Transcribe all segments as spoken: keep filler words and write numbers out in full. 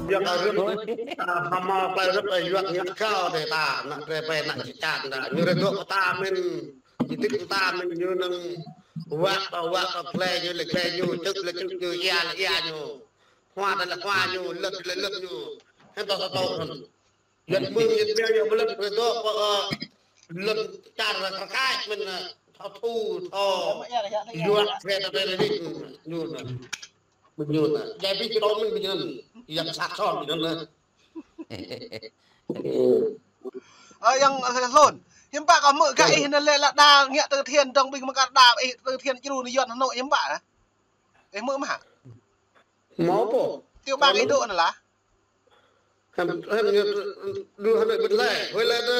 Yua kơ rơ̆p, a, hmâo plơi rơ̆p, a, yua ñu kâo dêh ta, ană drơi pơ ană čơčan ta. Ñu rơdŏ ta mĭn, ñu tĭp ta mĭn, ñu nơ̆ng wă ta wă ta, glai ñu lĕ glai ñu, čư̆ lĕ čư̆ ñu, ia lĕ ia ñu. Hua ta lĕ hua ñu, lơ̆p lĕ lơ̆p ñu. Hơnŭn ta ta tŏ hơnŭn. Yuan mơ̆ng Yuan ƀiă ñu mơlĕ rơdŏ pơ, ơ, lŏn čar rơkač mơ̆n, ơ, thâo thu, thâo yua, rơdŏ rơdŏ rơdŏ ñu nă. Mơ̆n ñu nă. Jai ƀing kơ đŏng mơ̆n ƀing ñu nă. Yang sat son ƀing ñu nă. Ơ, yang, ơ, hlôn. Hiư̆m pă kâo hmư̆ gah ih nă lĕ lă đa ngă từ thiện dơ̆ng ƀing mơ̆ng kar đa ih từ thiện djru nă Yuan Hà Nội hiư̆m pă nă. Ih hmư̆ mơ̆ hă? Hmâo pô. Tiểu bang ih dŏ nă lah. Hăm, hăm ñu đu Hà Nội ƀing lĕ. Hơi lĕ đa,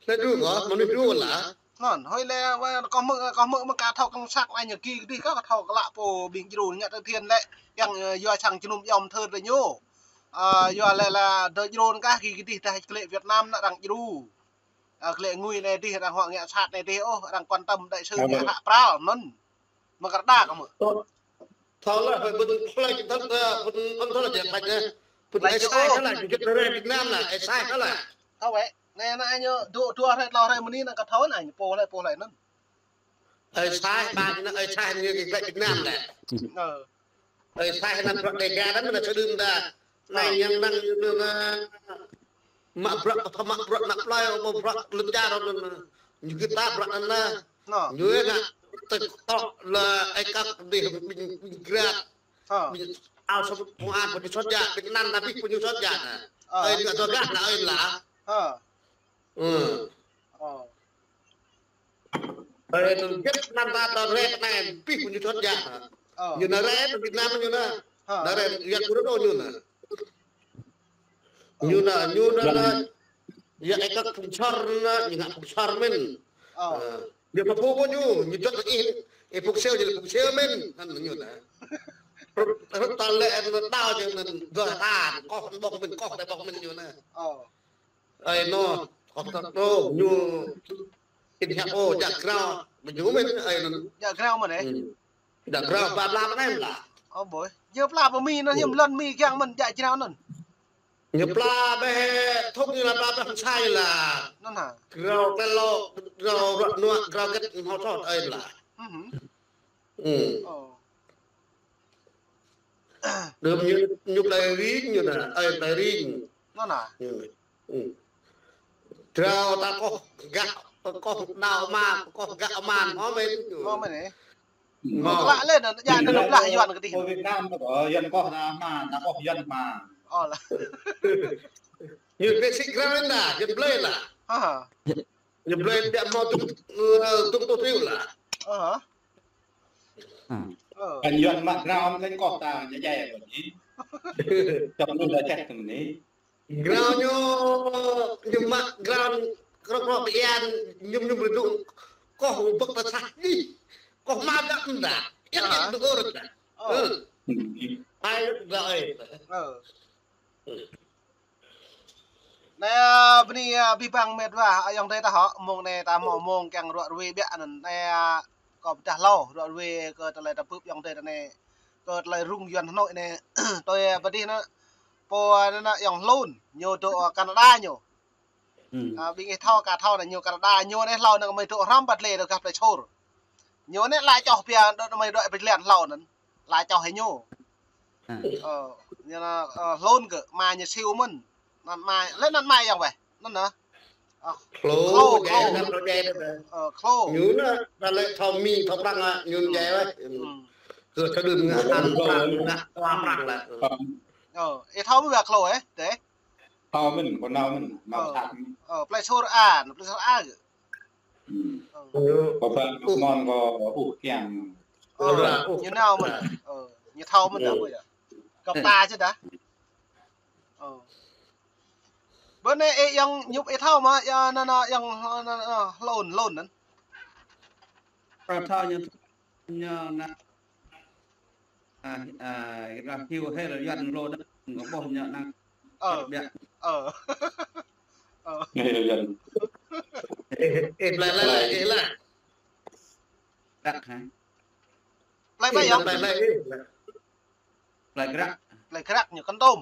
lĕ đu kơ, mơnuih đu lah. Năn, hơi lĕ, wă, kâo hmư̆, kâo hmư̆ mơ̆ng kơ thâo kăng săk anai ñu gih kơdih kơ, kâo thâo kơ lă pô ƀing djru ngă từ thiện lĕ. Yang, ơ, yua sang jơnum yom thơ đa ñu. Ơ, yua lĕ lah dơ djru kơ gih kơdih dah klĕ Việt Nam nă arăng djru. Ơ, klĕ ngui anai dih, arăng huă ngă sat anai dih, ôh, arăng quan tâm đại sứ ngă hă pral, năn. Mơ̆ng kar đa kơ mơ̆. Thâo lah, hơi ƀing plơi čĭ thâo, ơ, ƀing ƀing thâo lah jĕ plơi čĭ. Ƀing plơi ai čĭ sai ôh. Kơ lah, jĕ plơi Việt Nam lah, ai sai kơ lah. Thâo wĕ. Anai, anai ñu dŏ dua hrơi, tlâo hrơi mơ̆ng anai, anŭn kơ thâo anai, ñu pô hlơi, pô hlơi anŭn. Ai sai, ƀă ñu anŭn, ai sai ñu kơ plơi Việt Nam lah. Ơ. Ai sai anŭn bruă Dega anŭn, anŭn sa đưm đă. Anai, ơ, yang năng ñu anŭn, ơ, mă bruă, pơmă bruă ană plơi, mă bruă lŏn čar anŭn, anŭn. Ñu kơ ta bruă anŭn lah. Nă. Ñu ngă tơ̆ tŏk lah ai kăk dih ƀing, ƀing grat. Hă. Ƀing ao sơ̆p mơ̆ng an pơñu sot jă, ƀing anŭn ta ƀing pơñu sot jă nă. Ơ. Ai ngă dŏ gah nă ai lah. Hă. Ơ. Ơ. Ai nă gĕt anŭn ta ta rĕ anai ƀing pơñu sot jă nă. Ơ. Ñu nă rĕ tơ Việt Nam ñu nă. Hă. Nă rĕ yua kơ rơdŏ ñu nă. Ñu nă, ñu nă, nă, yua ai kăk phung sor nă, ñu ngă phung sor mơ̆n. Ơ. Ơ, ñu pơpŭ pơpŭ ñu, ñu juăt ih, ih phung sel, ñu phung sel mơ̆n, anŭn ñu nă. Rơ̆t, rơ̆t ta lĕ, anŭn đao ñu nă, dŏ ta, koh ƀong mơ̆n, koh đe ƀong mơ̆n ñu nă. Ơ. Ai nă, koh ta đô, ñu, ih hiăp ôh, jak grao, mơ̆n ñu mơ̆n, ai nă. Jak grao mơ̆n ĕ? Hmm. Dă grao ba bla mơ̆n em lah. Ơ, ƀơi. Yua pla pơ Mi nă hiam lŏn Mi kiăng mơ̆n dă grao năn. Ñu pla ƀĕ thŭk ñu lah pla ƀĕ hăng sai lah. Năn hă? Grao klĕ lŏ, grao ruă nuă, grao gĕt hmâo sot ai lah. Mhm. Hmm. Ơ. Đưm ñu, ñu plơi ring ñu nă, ai plơi ring. Năn hă? Hmm. Hmm. Grao ta koh gah, koh đao ma, koh gah man, hmâo mơ̆n. Hmâo mơ̆n ĕ. Hmâo. Klă lĕ nă, ya nă blah Yuan kơdih. Pô Việt Nam nă kơ Yuan koh ta ma, ta koh Yuan ma. Ơ lah. Ñu kơ sĭ grao nă, Yuan blơi lah. Hă hă. Ñu blơi biă hmâo tum, ơ, tum tŭ triu lah. Ơ hă. Ơ. Kăn Yuan mă grao mă lĕ koh ta, ñu jai kơ ñu. Čŏk ñu đa čeh tơm ñu. Grao ñu, ñu mă grao krŏk krŏk ƀian, ñu ñu ƀu dŏ koh ƀơ̆k ta sah dih. Koh ma ƀiă mơ̆n đa. Yang yang dŏ rơ̆t đa. Ơ. Ơ. Ai đa ai. Ơ. Anai, ơ, bơni, ơ, abih bang met wa, ayŏng adơi ta hŏ, mông anai ta hmâo mông kiăng ruă ruê ƀiă anŭn. Anai, ơ, kâo pơdah hlâo, ruă ruê kơ tơlơi ta bưp ayŏng adơi ta anai, kơ tơlơi rŭng Yuan Hà Nội anai. Tui, ơ, pơ dih nă, pô, ơ, nă, nă, ayŏng Hlun, ñu dŏ, ơ, Canada ñu. Hmm. Ơ, ƀing ih thâo, ka thâo nă, ñu Canada, ñu anai hlâo nă, gơmơi dŏ hrŏm pơ dlê, dŏ gah plơi Sôr. Ñu anai la čoh pia, dŏ gơmơi dŏ pơ dlê hlâo anŭn. La čoh hĭ ñu. Hmm. Ơ, ñu nă, ơ, Hlun kơ, ma ñu Siu mơ̆n. Năn ma, lĕ năn ma ayŏng weh. Năn nă. Ơ, Klô, Klô, Klô. Klô, Klô. Ơ, Klô. Ñu nă, ta lĕ thâo Mi, thâo Prăng ah, ñu djai weh. Hmm. Kơ thâo đưm ngă hăn Prăng, ngă wa Prăng lah. Ơ, ih thâo mơ̆ weh Klô, ơ, dêh? Thâo mơ̆n, kâo nao mơ̆n, nao thak. Ơ, plơi Sôr a, plơi Sôr a kơ. Hmm. Ơ. Kâo ba mơ̆n kâo ƀuh kiăng. Ơ, ñu nao mơ̆n. Ơ, ñu thâo mơ̆n đa ƀơi đa. Kâo pơtă čih đa. Ơ. Bơ anai ih ayŏng Nhŭp ih thâo mơ̆, ya, nă, nă, ayŏng, nă, nă, Hlun, Hlun anŭn. Kâo thâo ñu, ñu nă. A, a, ih rah hiu hơi lĕ Yuan Klô đa, ngă ƀuh ñu nă. Ơ. Biă. Ơ. Ơ. Hiu Yuan. Ê, ê, plei lĕ, ê, lĕ. Prăk hă? Plei ƀai yơh. Plei lĕ, ê, lĕ. Plei Krăk. Plei Krăk ñu Kon Tum.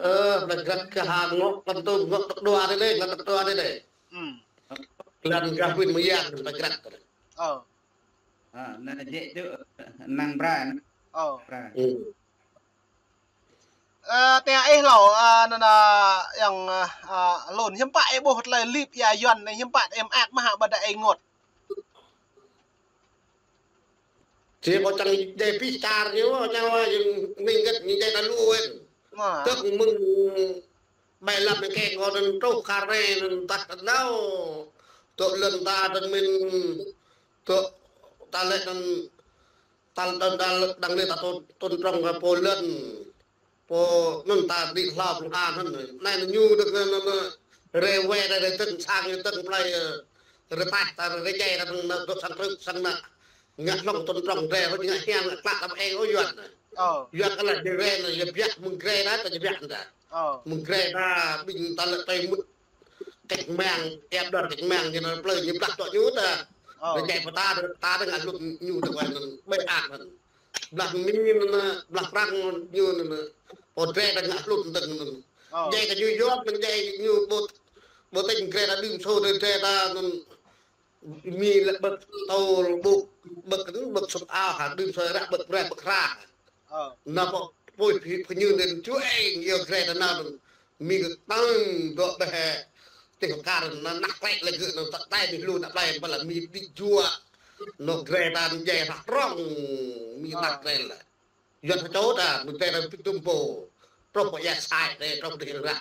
Ơ, plei Krăk kơ ha ngŏ Kon Tum, ngŏ tŏk dua dih lĕ, ngŏ tŏk dua dih lĕ. Hmm. Lăn gah win mơyang plei Krăk. Ơ. Ha, anai jĕ tŭ năng bra. Ơ. Bra. Hmm. Ơ, tơdah ih hlâo, ơ, anŭn, ơ, yang, ơ, ơ, lŏn hiư̆m pă ih ƀuh tơlơi lip ia Yuan anai hiư̆m pă ih mơak mơ̆ hă ƀôdah ih ngŏt. Či kâo čang djai pih čar ñu, čang wa jing mơ̆ng gĕt ñu djai ta lu wen. Mă. Tơk mơ̆ng ƀai lăp mơ̆ng keng kâo anŭn truh kar anai anŭn tah ta nao. Tŏk lŏn ta anŭn mơ̆n, tŏk ta lĕ anŭn tal, tal, tal, dang lĕ ta tŭn, tŭn trong kơ pô lŏn. Pô anŭn ta đĭ hlâo plung an anŭn. Anai ñu dơ̆ng anŭn, anŭn, rê wai rê, rê dơ̆ng sang, rê dơ̆ng plei, ơ, rê taih ta, rê djai ta anŭn, anŭn dŏ sang krư̆ sang anŭn. Ngă hlŏng tŭn trong rê, hơ̆t ngă hiam, ngă klă ta ƀu eng ôh Yuan. Ơ. Yuan kơ lĕ rê anŭn, ia biă mơ̆ng rê ta, ta ia biă ta. Ơ. Mơ̆ng rê ta, ƀing ta lĕ tơi mŭt cách mạng, ĕp đơr cách mạng, ñu anŭn plơi ñu blah dŏ ñu ta. Ơ. Rê djai pơ ta, ta dơ̆ng ngă hlŭn ñu dơ̆ng wa anŭn, ƀai ak anŭn. Blah Mi anŭn, blah Prăng ñu anŭn, pô drơi ta ngă hlŭn dơ̆ng anŭn. Ơ. Djai kơ ñu Yuan, djai ñu ƀu, ƀu tĕnh drơi ta đưm sô drơi, drơi ta anŭn. Mi lĕ ƀơ̆k tơl ƀơ̆k, ƀơ̆k anŭn, ƀơ̆k sŭp ao hă, đưm sô ră ƀơ̆k brơi ƀơ̆k hra. Ơ. Anŭn pô, pô phi, phi ñu anŭn čuai, ñu drơi ta anŭn. Mi kơ tăng dŏ ƀơi tih kar anŭn, nah klĕ lĕ gơ̆ anŭn, tơtai Mi lu anăp plei, ƀơi lĕ Mi đĭ jua. Anŭn drơi ta anŭn djai hrah rŏng, Mi nah klĕ lĕ. Yuan hơčô ta, mơ̆ng tơlơi pit dum pô. Truh pơ ia sai tê, truh pơ dih ră.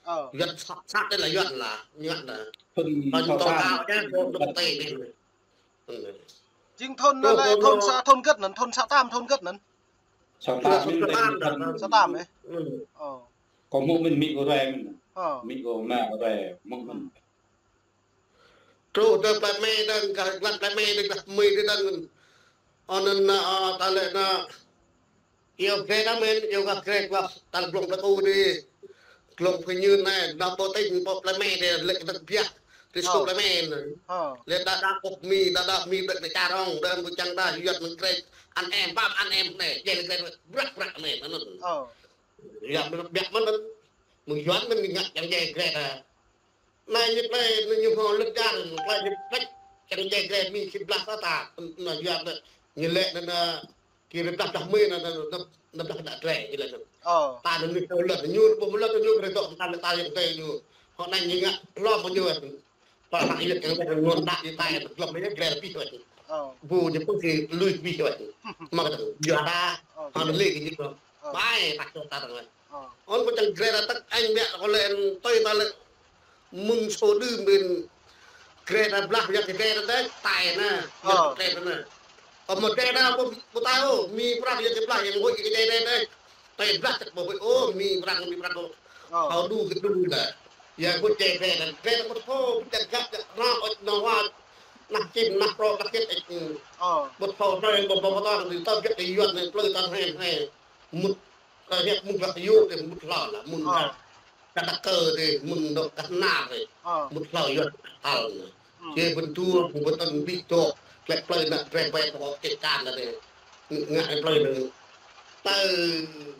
Ơ. Yuan sat, sat tê lĕ Yuan lah, Yuan lah. Thun thâo tơl tam. Tao ñu tơl tam, tơl tê dih. Jing thun anŭn lĕ, thun sa, thun gĕt anŭn, thun sa tam, thun gĕt anŭn. Sa tam, sa tam, sa tam, ơ. Ơ. Kâo hmư̆ mơ̆n, Mi kâo rai mơ̆n. Ơ. Mi kâo mă kâo rai, hmư̆ mơ̆n. Truh tơ plei Me dơ̆ng, gah lăn plei Me dơ̆ng, gah Mi dơ̆ng. Anŭn, ơ, ta lĕ anŭn. Iâu gre ta mơ̆n, iâu gah gre gah, ta glông plei kâo dih. Glông pơñun anai, anŭn pô tĕnh, pô plei Me dih, lĕ kơ biă, ti sô plei Me anŭn. Ơ. Lĕ đa đa kŏk Mi, đa đa Mi ƀĕ anai čar ŏng, đa ƀu čang đa, Yuan mơ̆ng gre, ăn em, pap ăn em anai, djai lĕ gre, brăk brăk anai, anŭn. Ơ. Yuan mơ̆n biă mơ̆n, mơ̆ng Yuan mơ̆n ngă čang djai gre ta. Anai ñu plei, anai ñu hmâo lĕ dar, plei ñu plĕč, čang djai gre Mi kơ blah ta ta, anŭn Yuan anŭn, ñu lĕ anŭn, anŭn, kơ blah blah Mi anŭn, anŭn, anŭn, anŭn blah anăp gre, ñu lĕ anŭn. Ơ. Ta anŭn ñu tơl lĕ, ñu ƀu mơ̆ lĕ ñu gre dŏ, ta lĕ ta yang tê ñu. Hŏ anai ñu ngă, hlŏm ñu. Pơ anăp yơh kơ anŭn, anŭn đa ñu tai, hlŏm ñu gre pih wai. Ơ. Ƀu ñu pơ̆ng kơ lui pih wai. Mă kơ tơ̆ng, yua ta, ơ, hŏ anŭn lĕ kơ ñu. Ơ. Ƀai, ta čô ta tơ̆ng wai. Ơ. Ôn pơčang gre ta tơ̆k, anh mẹ kâo lĕ, tui ta lĕ. Mơ̆ng sô đưm ƀing gre ta blah, biă kơ gre ta tĕ, tai anŭn, ơ, biă kơ gre ta anŭn. Ơ, mơ̆ gre ta ƀu, ƀu tai ôh, Mi Prăng biă kơ blah, yang huĭ kơ gre ta tĕ. Tai blah tĕk ƀu huĭ ôh, Mi Prăng, Mi Prăng ôh. Ơ. Hâo đu kơ đu ta. Yang huĭ gre ta, gre ta ƀu thâo, ƀu djă̱ găp, djă̱ ră, ôh, nao wa, nah čim, nah pro, nah kĕt, ôh. Ơ. Ƀu thâo, ƀu, ƀu, ƀu thâo, tơl găp kơ Yuan anai, plơi ta hĕ, hĕ. Mŭt, ta hĕ mŭt gah yŭ, tơl mŭt hlâo lah, mŭt gah. Ơ. Kơ ta kơ dih, mơ̆ng dŏ kơ nar dih. Ơ. Mŭt hlâo Yuan tal anŭn. Ơ. Čê ƀing dua, ƀing ƀing tơ̆n ƀĭ dŏ, klĕ plơi anăp gre ƀai pơkŏ kĕ čan anŭn dih. Ngă, ngă plơi anŭn. Tơ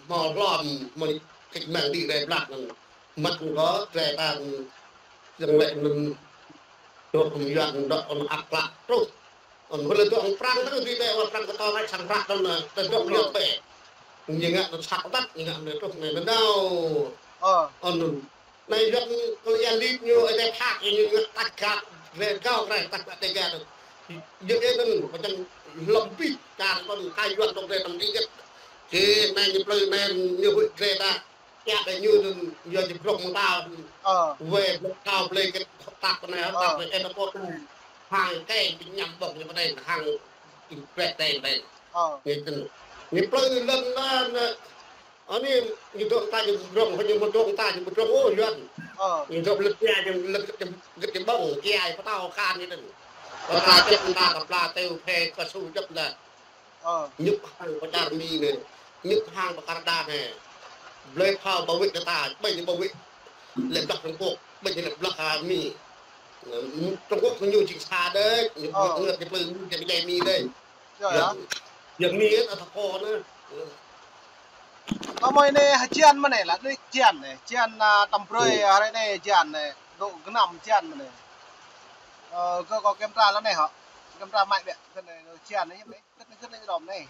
hmâo hlŏm, hmâo kĕč mơ̆ng đĭ gre blah anŭn. Măt kơ gre ta anŭn. Yang lĕ anŭn. Dŏ kơ Yuan dŏ anŭn ăt klă truh. Anŭn wơ̆t lĕ dŏ Prăng tơ dih tê, wơ̆t Prăng kơ tơl nai sang hră tơl anŭn, tơ dŏ Yuan tê. Ñu ngă anŭn sat tăt, ñu ngă anŭn truh anai nao. Ơ. Anŭn. Anai Yuan kơ ia lip ñu, ơi tê phak ñu ngă tăt găp, gre gao gre tăt găp tê găp. Yua anŭn, pơčang hlŏm pih, čar kơ anŭn kơ Yuan dŏ gre tăm tê găp. Čê anai ñu plơi anai ñu huĭ gre ta. Kiăng kơ ñu anŭn, yua či brŏk mơ̆ng ta. Ơ. Wai brŏk thâo blơi kĕ tăk anai, ơ, tăk anai, ơ, tơpŏk. Hăng kĕ ƀing ñăm ƀơ̆ng ñu pơdai, hăng ƀing brĕt tĕng tĕng. Ơ. Ñu tơ̆n. Ñu plơi ñu lŏn anŭn, anai, ñu dŏ ta ñu brŏk, ñu mơ̆ dŏ ta ñu brŏk, ôh, Yuan. Ơ. Ñu dŏ lĕ kia, ñu lĕ gĕt ñu ƀơ̆ng, kia, pơtao kan ñu tơ̆n. Pơtao čĕp ta, pơtao têu, phê, kơ su čĕp ta. Ơ. Ñŭp hăng pơ čar Mi anai. Ñŭp hăng pơ Canada anai. Blơi phao bảo vệ ta, ƀing ñu bảo vệ. Lĕ blah Trung Quốc, ƀing ñu lĕ blah, a, Mi. Trung Quốc ñu jing sa đơi, ñu, ơ, ñu, ñu plư ñu jing djai Mi đơi. Yơh, yơh. Yơh Mi ta thâo kơ anŭn. Kơ mơi anai hơjăn mơ̆n anai, lăi anai hơjăn anai, hơjăn, a, tăm brơi, ơ, hrơi anai hơjăn anai, dŏ gơnam hơjăn mơ̆n anai. Ơ, kơ kâo kiểm tra lăi anai hă. Kiểm tra mă biă, kơ anai hơjăn anai, hiư̆m anai, kơ anai, kơ anai đom anai.